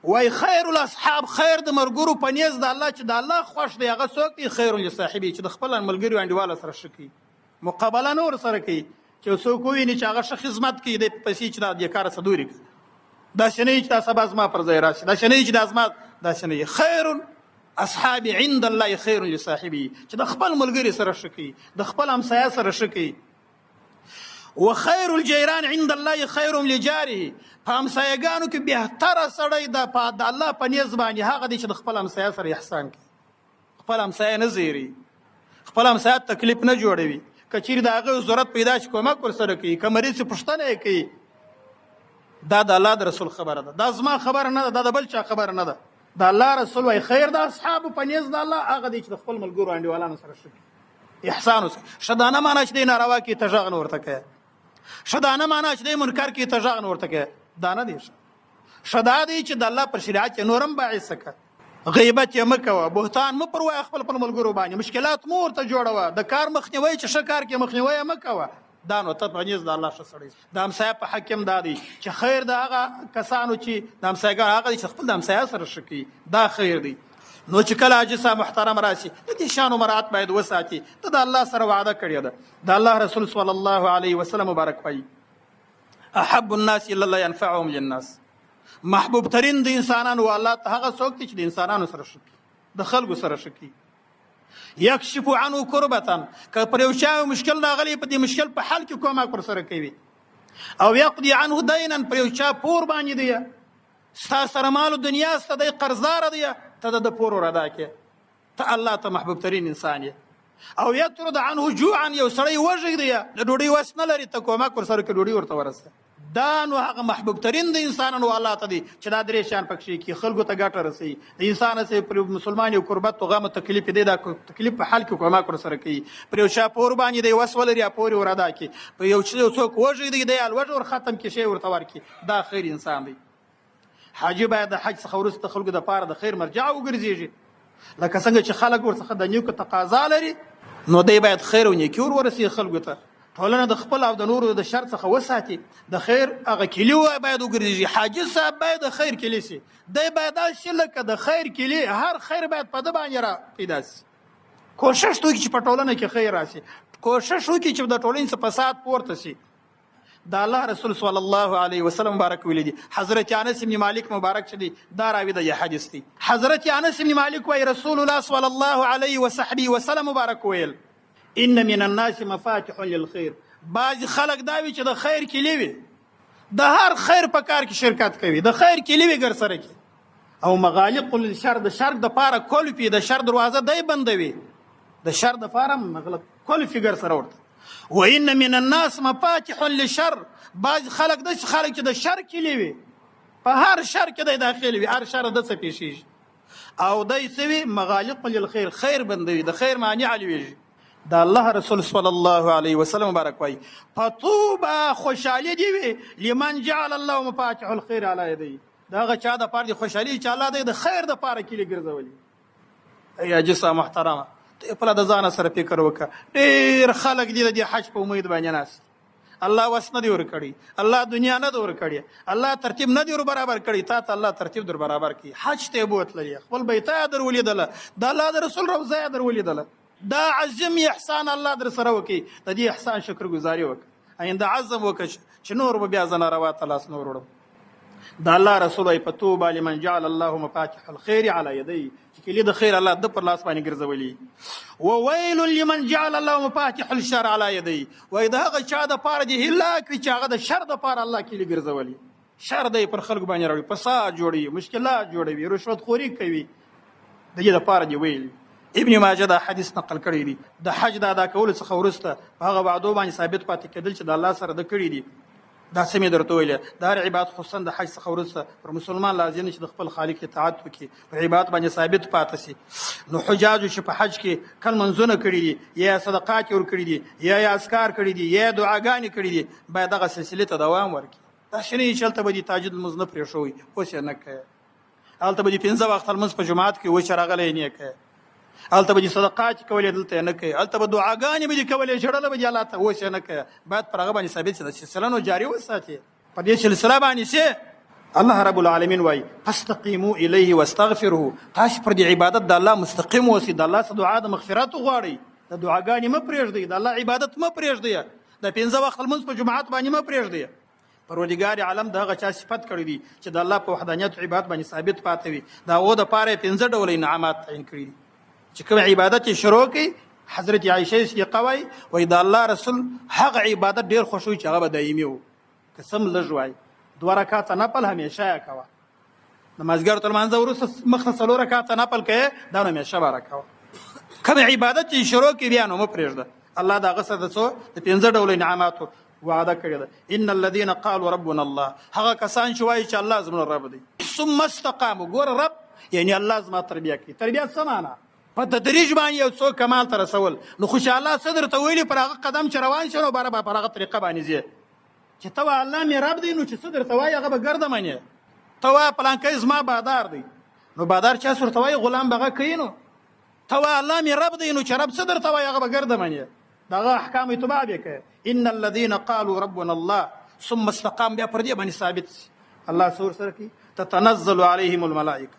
وایي خیر الاصحاب، خیر د ملګرو په نیز د الله چې د الله خوښ دی هغه څوک دی؟ خیر لصاحبه، چې د خپل ملګري انډیواله سره ښه کوي، مقابله نه ورسره کوي، چې څوک وویني چې هغه ښه خدمت کوي دی پسې چې دا دې کار څه دوري کړي، داسې نه وي چې دا سبا زما پر ځای راشي، داسې نه وي چې دا زما، داسې نه وي. خیر اصحاب عند الله خیر لصاحبه، چې د خپل ملګري سره ښه کوي، د خپل همسایه سره ښه کوي. وخیر الجیران عند الله خیر لجاره، په همسایهګانو کې بهتره سړی د په د الله په نیز باندې هغه دی چې د خپل همسایه سره احسان کوي، خپل همسایه نه زیری، خپل همسایه تکلیف نه جوړوي، که چیرې د هغه ضرورت پیدا شي کومک ورسره کوي، که مریض شي پوښتنه یې کوي. دا د الله د رسول خبره ده، دا زما خبره نه ده، دا د بل چا خبره نه ده. د الله رسول وایي خیر د اصحابو په نیز د الله هغه دی چې د خپل ملګرو انډیوالانو سره ښه کوي، احسان وکړي. ښه دا نه معنا چې دی ناروا کوي ته غږ نه ورته کوې، ښه دا نه معنا چې دی منکر کوي ته غږ نه ورته کوې، دا نه دی ښه. ښه دا دی چې د الله پر شریعت یې نور هم باعث کړه، غیبت یې مه کوه، بهتان مه پر وایه خپل پر ملګرو باندې، مشکلات مه ورته جوړوه، د کار مخنیوی چې ښه کار کې مخنیوی یې مه کوه. دا نو ته په نیز د الله ښه سړی. د همسایه په حق هم دا دی چې خیر د هغه کسانو چې د همسایګانو هغه دی چې خپل د همسایه سره ښه کوي، دا خیر دی. نو چې کله حاجي صاحب محترم راشي، د دې شانو مراعات باید وساتي. ته د الله سره وعده کړې ده. د الله رسول صلی الله علیه وسلم مبارک وایي: احب الناس الا الله ينفعهم للناس. محبوب ترین د انسانانو الله ته هغه څوک دی چې د انسانانو سره ښه کوي، د خلکو سره ښه کوي. یکشف عنه کربتن، که پر یو چا مشکل راغلی، په دې مشکل په حل کې کومک ورسره کوي. او یقضي عنه دینا، پر یو چا پور باندې دی، ستا سره مال او دنیا ستا دی، قرضدار دی، ته د پور ور ادا کې، ته الله ته محبوب ترین انسان یې. او یطرد عنه جوعا، یو سړی وږی دی، د ډوډۍ وس نه لري، ته کومک ورسره کې، ډوډۍ ورته ورسه. دا نو هغه محبوب ترین د انسانانو الله ته دی چې دا درې شیان پکښې کې خلکو ته ګټه رسي. د انسان سره پر مسلمان یو قربت او غم او تکلیف دی، دا تکلیف په حال کې کومک ورسره کوي. پر یو چا پور باندې دی، وس ولري، پور ور ادا کړي. پر یو چې یو څوک وږی دی، دی الوږ ور ختم کې شی ورته ورکړي، دا خیر انسان دی. حاجي باید د حج څخه وروسته خلکو د پاره د خیر مرجع وګرځيږي، لکه څنګه چې خلک ورڅخه د نیکو تقاضا لري، نو دی باید خیر او نیکي ور ورسي خلکو ته. ټولنه د خپل او د نورو د شر څخه وساتي، د خیر هغه کلی باید وګرځي. حاجي صاحب باید د خیر کلی سي، دی باید داسې لکه د خیر کلی، هر خیر باید په ده باندې را پیدا سي. کوشش وکړي چې په ټولنه کې خیر راسي، کوشش وکړي چې د ټولنې څخه فساد پورته سي. د الله رسول صلی الله علیه وسلم مبارک ویلي دي، حضرت انس بن مالک مبارک چې دی دا راوي د حدیث دی. حضرت انس بن مالک وایي رسول الله صلی الله علیه وصحبه وسلم مبارک ویل: ان من الناس مفاتح للخير. بعض خلک دا وي چې د خیر کلی وي، د هر خیر په کار کې شرکت کوي، د خیر کلی وي ګر سره کې. او مغالق للشر، د شر د پاره کلفي، د شر دروازه دی بندوي، د شر د پاره مغلق کلفي ګر سره ورته. وان من الناس مفاتح للشر، بعض خلک د خلک چې د شر کلی وي، په هر شر کې دی داخل وي، هر شر د څه پیښیږي، او دی څه وي؟ مغالق للخير، خیر بندوي، د خیر مانع لویږي. د الله رسول صلی الله علیه وسلم مبارک وایي: فطوبى خوشحالي دی وي لمن جعل الله مفاتح الخير على يديه. دا هغه چا د پاره دی خوشحالي چې الله دی د خیر د پاره کلی ګرځولي. ای حاجي صاحب محترمه، ته خپله د ځانه سره فکر وکړه. ډېر خلک دي د دې حج په امید باندې ناست، الله وس نه دی ورکړی، الله دنیا نه دی ورکړی، الله ترتیب نه دی ور برابر کړی. تا ته الله ترتیب در برابر کړي، حج ته یې بوتللې، خپل بیته یې در ولیدله، د الله د رسول روضه یې در ولیدله. دا عظیم احسان الله در سره وکړي، د دې احسان شکرګزاري وکړه، آینده عزم وکړه چې نور به بیا زه ناروا ته لاس نه وروړم. د الله رسول وایي: فطوبى لمن جعل الله مفاتح الخير على يديه، چې کلي د خیر الله د پر لاس باندې ګرځولي. وویل لمن جعل الله مفاتح الشر على يديه، وایي د هغه چا د پاره دې هلاک وي چې هغه د شر د پاره الله کلي ګرځولي. شر دی پر خلکو باندې راوړي، فساد جوړوي، مشکلات جوړوي، رشوت خوري کوي، د دې دپاره دې ویل. ابن ماجه دا حدیث نقل کړی دی. د حج د ادا کولو څخه وروسته په هغه وعدو باندې ثابت پاتې کېدل چې د الله سره د کړي دي. دا څه مې درته ویلې، د هر عبادت خصوصا د حج څخه وروسته پر مسلمان لازم چې د خپل خالق اطاعت وکړي، پر عبادت باندې ثابت پاتې سي. نو حجاجو چې په حج کې کل منځونه کړي دي، یا صدقات یې ورکړي دي، یا یې اذکار کړي دي، یا دعاګانې کړي دي، باید دغه سلسلې ته دوام ورکړي. داسې نه چې هلته به دې تهجد لمونځ نه پرېښوئ، اوس یې نه کوې، هلته به دې پنځه وخته لمونځ په جومات کې وچ راغلی نه کوې، هلته به دې صدقات کولې دلته یې نه کوې، هلته به دعاګانې به دې کولې، ژړله به دې الله ته، اوس یې نه کوې. باید پر هغه باندې ثابت شي، د سلسله نو جاري وساتي، په دې سلسله باندې چې الله رب العالمین وایي: فاستقیموا الیه واستغفروه. تاسو پر دې عبادت د الله مستقیم اوسئ، د الله څخه دعا د مغفرت وغواړئ، د دعاګانې مه پرېږدئ، د الله عبادت مه پرېږدئ، د پنځه وخت لمونځ په جماعت باندې مه پرېږدئ. پروردګار عالم د هغه چا صفت کړی دی چې د الله په وحدانیت عبادت باندې ثابت پاتې وي. د هغو دپاره یې پنځه ډوله انعامات تعین کړي دي چې کوم عبادت یې شروع کړي. حضرت عایشه صدیقه وایي، وایي د الله رسول هغه عبادت ډېر خوښوي چې هغه به دایمي و، که څه هم لږ وای، دوه رکعته نفل همیشه یې کوه، د مازدیګر تر لمانځه وروسته مخته څلور رکعته نفل کوې، دا نو همیشه به راکوه. کوم عبادت چې شروع کړي بیا نو مه پرېږده. الله د هغه سره د څو د پنځه ډوله انعاماتو وعده کړې ده. ان الذين قالوا ربنا الله، هغه کسان چې وایي چې الله زموږ رب دی، ثم استقاموا. ګوره رب یعنی الله زما تربیه کوي. تربیه څه معنا؟ په تدریج باندې یو څوک کمال ته رسول. نو خو چې الله څه درته ویلي پر هغه قدم چې روان شې، نو باره به پر هغه طریقه باندې ځې. چې ته وایې الله مې رب دی، نو چې څه درته وایي هغه به ګرده منې. ته وایې پلانکی زما بادار دی، نو بادار چا ورته وایي؟ غلام به هغه کوي. نو ته وایې الله مې رب دی، نو چې رب څه درته وایي هغه به ګرده منې. د دغه احکام اتباع به کوي. ان الذين قالوا ربنا الله ثم استقام، بیا پر دې باندې ثابت شي. الله څور سره کوي، تتنزل عليهم الملائکه،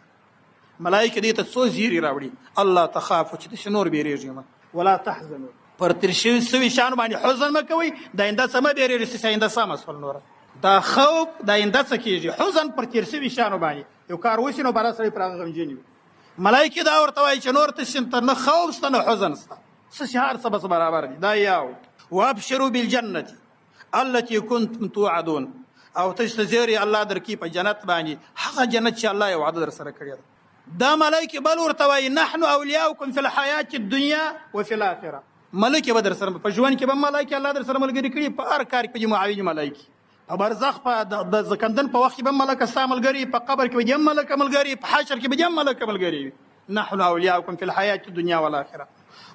ملائکه دې ته څو زیری راوړي، الله تخافو چې تاسو نور بیریږئ مه، ولا تحزنوا، پر تیر شوي سوي شان باندې حزن مه کوئ، د آینده څه مه بیریږئ چې آینده سمه سول. نوره دا خوف د آینده څه کېږي، حزن پر تیر شوي شانو باندې یو کار وشي نو بلا سړی پر هغه غمجن وي. ملایکې دا ورته وایي چې نور تاسو ته نه خوف شته نه حزن شته، څه چې هر څه بس برابر دي. دا یو وابشروا بالجنة التي كنتم توعدون، او تاسو ته زیری الله درکې په جنت باندې، هغه جنت چې الله یې وعده در سره کړې ده. دا ملایکې بل ورته وایي نحن اولیاؤکم فی الحیاة الدنیا وفي الاخره، ملایکې به در سره په ژوند کې به ملایکې الله در سره ملګري کړي، په هر کار کې به معاون ملایکې، په برزخ په د زکندن په وخت کې به ملک ستا ملګري، په قبر کې به دې ملک ملګري، په حشر کې به دې ملک ملګري وي. نحن اولیاؤکم فی الحیاة الدنیا والآخرة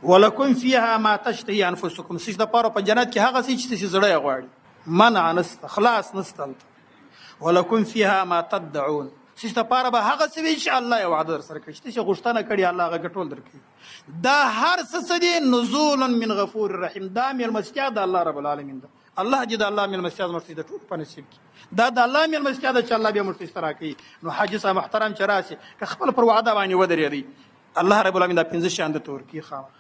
ولکم فیها ما تشتهی انفسکم، ستاسو دپاره په جنت کې هغه څه چې ستاسو زړه یې غواړي، منع نشته، خلاص نشته هلته. ولکم فیها ما تدعون، ستاسو دپاره به هغه څه وي چې الله یې وعده در سره کړې، چې تاسو غوښتنه کړې الله هغه ټول درکوي. دا هر څه څه دي؟ نزول من غفور رحیم، دا مېلمستیا د الله رب العالمین ده. الله دې د الله مېلمستیا زموږ د ټولو په نصیب کړي. دا د الله مېلمستیا ده چې الله بیا موږ ته راکوي. نو حاجي صاحب محترم چې راشي که خپل پر وعده باندې ودرېدی، الله رب العالمین دا پنځه شیان درته ورکوي خامخا.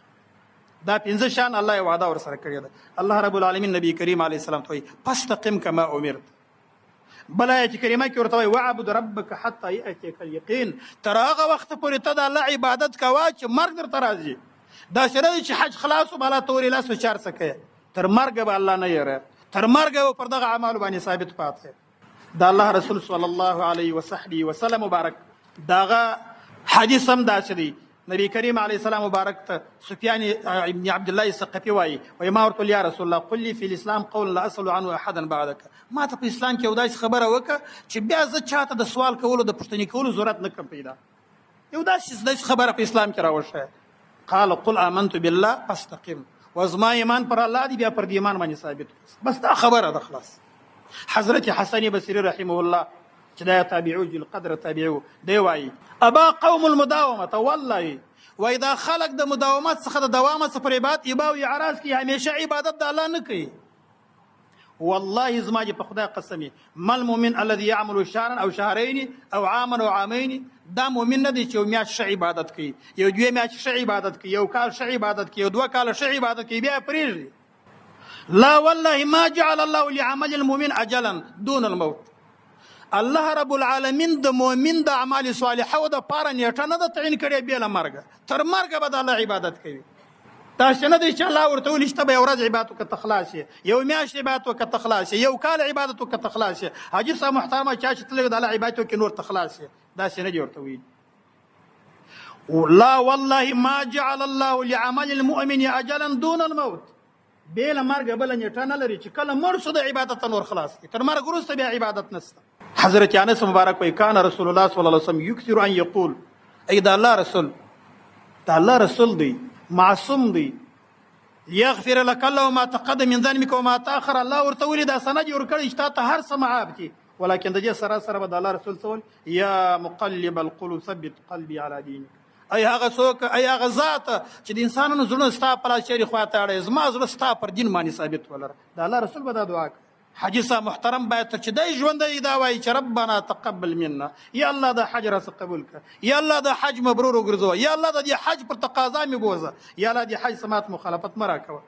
دا پنځه شیان الله یې وعده ورسره کړې ده. الله رب العالمین نبی کریم علیه السلام ته وایي فاستقم کما امرت، بل آیت کریمه کې ورته وایي وعبد ربک حتی یأتیک الیقین، تر هغه وخته پورې ته د الله عبادت کوه چې مرګ درته راځي. داسې نه دی چې حج خلاص و بالا ته ورې لاس په چار څه کوې، تر مرګه به الله نه یره، تر مرګه به پر دغه اعمالو باندې ثابت پاتې. د الله رسول صلی الله علیه وصحبه وسلم مبارک دغه حدیث هم داسې دی. نبی کریم علیه السلام مبارک ته سفیان ابن عبد الله الثقفي وایي، وایي ما ورته یا رسول الله قل لي في الاسلام قولا لا اسال عنه احدا بعدک، ما ته په اسلام کې یو داسې خبره وکړه چې بیا زه چاته د سوال کولو د پوښتنې کولو ضرورت نه کړم پیدا، یو داسې خبره په اسلام کې راوښیه. قال قل آمنت بالله فاستقم، وزما ایمان پر الله دی بیا پر دې ایمان باندې ثابت اوسه، بس دا خبره ده خلاص. حضرت حسن بصري رحمه الله چې دا تابعو ذي القدر تابعو دی وایي ابا قوم المداومة والله، وایي دا خلک د مداومت څخه د دوام څخه پر عبادت ابا او اعراض کوي، همیشه عبادت د الله نه کوي. والله زما دې په خدای قسم ما المؤمن الذي يعمل شهرا او شهرين او عاما او عامين، دا مؤمن نه دی چې یو میاشت ښه عبادت کوي، یو دوې میاشتې ښه عبادت کوي، یو کال ښه عبادت کوي، یو دوه کاله ښه عبادت کوي بیا پرېږدي. لا والله ما جعل الله لعمل المؤمن اجلا دون الموت، الله رب العالمین د مؤمن د اعمال صالحه د پاره نیټه نه ده تعین کړې بې له مرګه، تر مرګه به د الله عبادت کوي. داسې نه دی چې الله ورته ویلي چې ته به یو ورځ عبادت وکړه ته خلاص یې، یو میاشت عبادت وکړه ته خلاص یې، یو کال عبادت وکړه ته خلاص یې. حاجي صاحب محترمه چا چې تللی د الله عبادت وکړي نور ته خلاص یې، داسې نه دی ورته ویلي. لا والله ما جعل الله لعمل المؤمن اجلا دون الموت، بې له مرګه بله نیټه نه لري چې کله مړ شو د عبادت نور خلاص دی، تر مرګ وروسته بیا عبادت نشته. حضرت انس مبارک وایي کان رسول الله صلی الله علیه وسلم یکثر ان یقول، ای د الله رسول، د الله رسول دی، معصوم دی، یغفر لك الله ما تقدم من ذنبك وما تاخر، الله ورته ویلي دا سند یې ورکړی چې تا ته هر څه معاف دي، ولكن د دې سره سره به د الله رسول څه ویل؟ یا مقلب القلوب ثبت قلبي على دینک، ای هغه څوک، ای هغه ذات چې د انسانانو زړونه ستا په لاس چېرې خوا ته اړوي، زما زړه ستا پر دین باندې ثابت ولره. د الله رسول به دا دعا کوي. حاجي صاحب محترم باید تر چې دی ژوندی دا وایي چې ربنا تقبل منا، یا الله دا حج راڅخه قبول کړه، یا الله دا حج مبرور وګرځوه، یا الله د دې حج پر تقاضا مې بوځه، یا الله دې حج سمات مخالفت مه راکوه.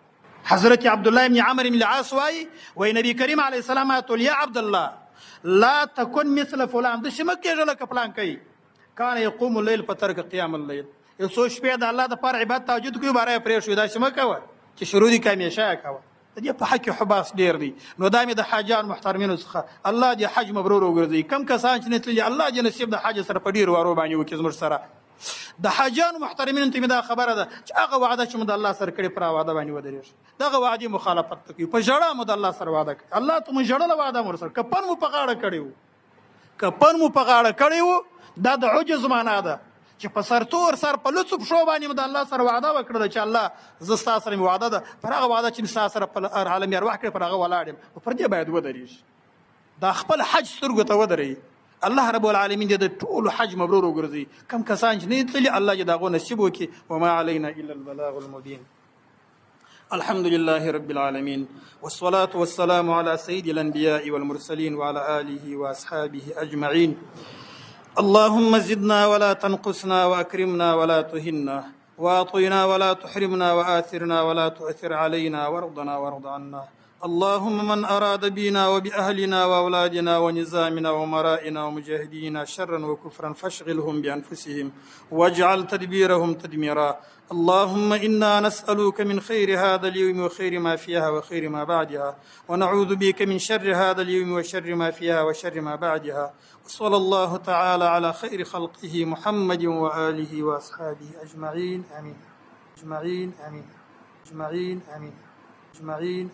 حضرت عبد الله بن عمرو بن العاص وایي، وایي نبی کریم علیه السلام ورته ویل یا عبد الله لا تکن مثل فلان، داسې مه کېږه لکه فلان کوي، کان یقوم اللیل فترک قیام اللیل، یو څو شپې د الله دپاره عبادت تهجد کوي باره یې پرېښوي، داسې مه کوه چې شروع دې که همیشه یې کوه. د دې په حق کې حباس ډېر دی. نو دا مې د حاجان محترمینو څخه الله دې حج مبرور وګرځوي، کم کسان چې نه تللي الله دې نصیب د حج سره په ډېرو وارو باندې وکړي. زموږ سره د حاجانو محترمینو ته مې دا خبره ده چې هغه وعده چې مو د الله سره کړې پر وعده باندې ودرېږي، دغه وعدې مخالفت نه کوي، په ژړا مو د الله سره وعده کړې، الله ته مو ژړله وعده مو ورسره کفن مو په غاړه کړی و، کفن مو په غاړه کړی و، دا د عجز معنا ده چې په سرتور سر په لوڅو پښو باندې مو د الله سره وعده وکړله چې الله زه ستا سره مې وعده ده، پر هغه وعده چې مې ستا سره په عالم ارواح کړې پر هغه ولاړ یم، پر دې باید ودرېږي، دا خپل حج سترګو ته ودروي. الله رب العالمین دې د ټولو حج مبرور وګرځوي، کم کسان چې نه دي تللي الله دې د هغو نصیب وکړي. وما علینا الا البلاغ المبین. الحمد لله رب العالمين، والصلاة والسلام على سيد الأنبياء والمرسلين وعلى آله وأصحابه أجمعين. اللهم زدنا ولا تنقصنا، وأكرمنا ولا تهنا، وأعطنا ولا تحرمنا، وآثرنا ولا تؤثر علينا، وارضنا وارض عنا. اللهم من أراد بنا وبأهلنا وأولادنا ونظامنا ومرائنا ومجاهدينا شرا وكفرا فاشغلهم بأنفسهم واجعل تدبيرهم تدميرا. اللهم إنا نسألك من خير هذا اليوم وخير ما فيها وخير ما بعدها، ونعوذ بك من شر هذا اليوم وشر ما فيها وشر ما بعدها. وصلى الله تعالى على خير خلقه محمد وآله وأصحابه أجمعين، آمين. أجمعين، آمين. أجمعين، آمين. أجمعين.